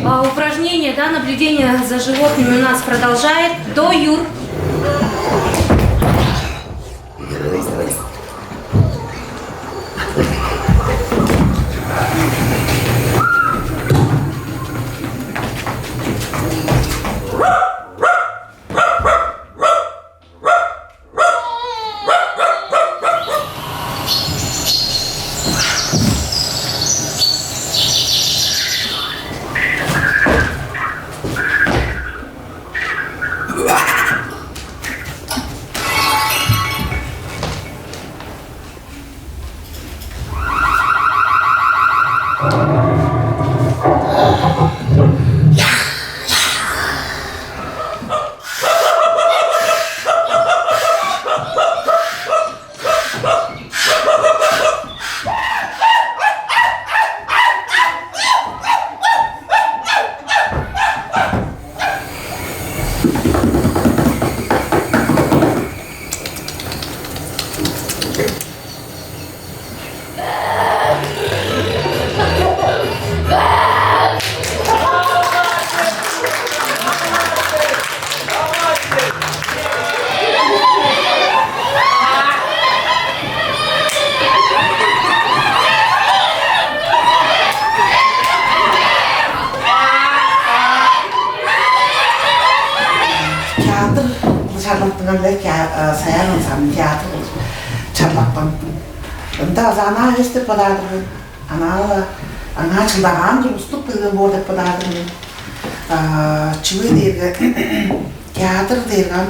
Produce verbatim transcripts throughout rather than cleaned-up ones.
А, упражнение, да, наблюдение за животными у нас продолжает. До, Юр. Театр кылдыр чарлаттынган-дыр, Саян ансамбль театр кылдыр чарлапкан. Ында база анаа эвес деп бодаар-дыр мен. Анаа-ла, аңаа чылдагаан-дыр улустук билген боор деп бодаар-дыр мен. А, чүге дээрге театр дээрге ам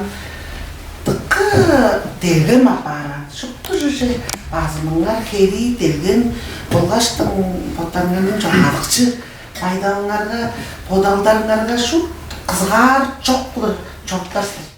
дыка делгем апаар аан. Шупту чүвеже базымыңар херии делгем болгаштың, боттарыңарның чогаадыкчы байдалыңарга, бодалдарыңарга шуут кызыгаар чок кылдыр чоруптар силер.